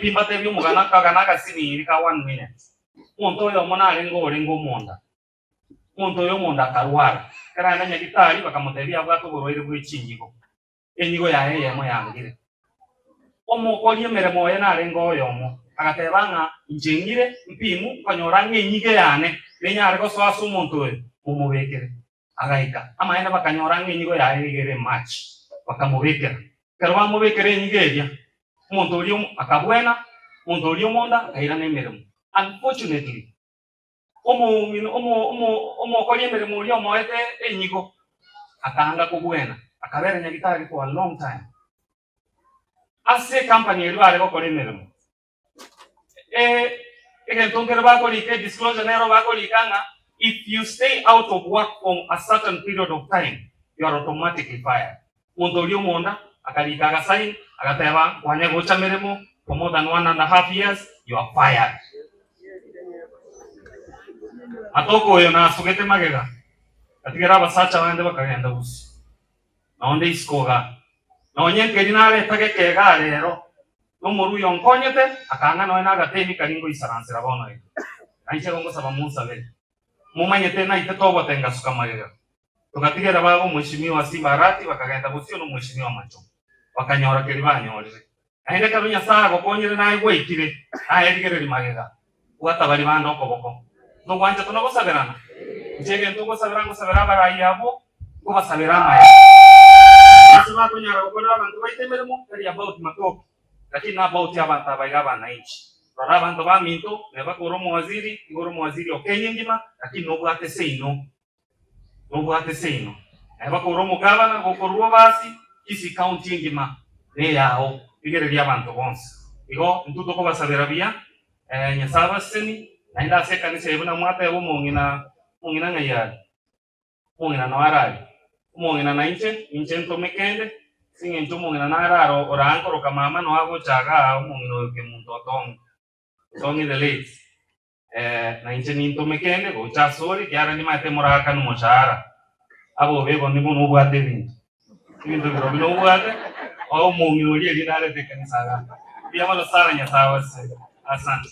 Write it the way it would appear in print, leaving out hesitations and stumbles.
pi mbatebie omogano akagana agasiniri ka one minute. Omonto oyomo narenge orenge omonda. Omonto oyo omonda akarwara. Ekero aenda nyagitari bakamotebia abwate oborwaire bwe chinyigo. Enyigo yaye eyemo yangire. Omokori emeremo oye narenge oyomo, agateba ng'a inche ng'ire mpimu nkonyora ng'a enyigo eyane nenyare gosoa ase omonto oyo, momobekere. Agaika, amaene bakanyora ng'a enyigo yaye iga ere ematch, bakamobekera. Ekero bamobekera enyigo eria, omonto oria akabwena, omonto oria omonda akairana emeremo. Unfortunately, Omong'ina omokori emeremo oria omoete enyigo akaanga kobwena, akabera nyagitari for a long time. Ase ecompany eria bare gokora emeremo, egento nkere bakorika edisclosure nero bakorika ng'a if you stay out of work for a certain period of time, you are automatically fired. Omonto oria omonda akarika agasign agateba kwanya gocha meremo for more than one and a half years you are fired. Matoke oyo nasugete magega gatigera abasacha bande bakagenda bosio nonde isiko igaa. Nonye nkeri nareta geke igaa rero nomorwa oyo onkonyete akang'a nonya nagatemi karia ngoisaransera bono iga. Nainche igo ngosaba monsabere. Momanyete naite togotenga suka magega. Togatigera baba omweshimiwa Simba Arati bakagenda bosio nomweshimiwa Macho, bakanyora keria banyorire. Naende ekero Nyasae agokonyire naye gwaikire, naye rigereria magega, bwata baria bande okoboko. Ntogwancha tona gosaberana? Inche egento ngosabera ngosabera abarai abwo, nkobasabera amaya. Ase bakonyara gokorera abanto baito emeremo, tari about matoke, lakini na about abanto aba iga abananchi. Rora abanto baminto, neba kore omowaziri, igo ore omowaziri o Kenya engima, lakini nobwate seino. Nobwate seino. Naye bakore omogabana gokorwa obasi, Kisii County engima neyao, rigereria abanto bonsi. Igo intwe tokobasabera buya, Nyasae abaseseni, naende ase ekanisa eye buna mwateba omong'ina, omong'ina ng'ai are? Omong'ina noo arare. Omong'ina nainche, inche ntome kende, ase eng'encho omong'ina nare aro orankoroka mama noo agocha igaa omong'ina oyo Kemunto Otong'e, Otong'e the late. Na inche nintome kende gocha asore, ekiagera nimanyete moraakane omoshahara. Abobe igo nigo nobwate ebinto, ebinto birobio nobwate, oe omong'ina oria erinde arete ekanisa igaa. Mbuya mono sana Nyasae abasesenie. Asante.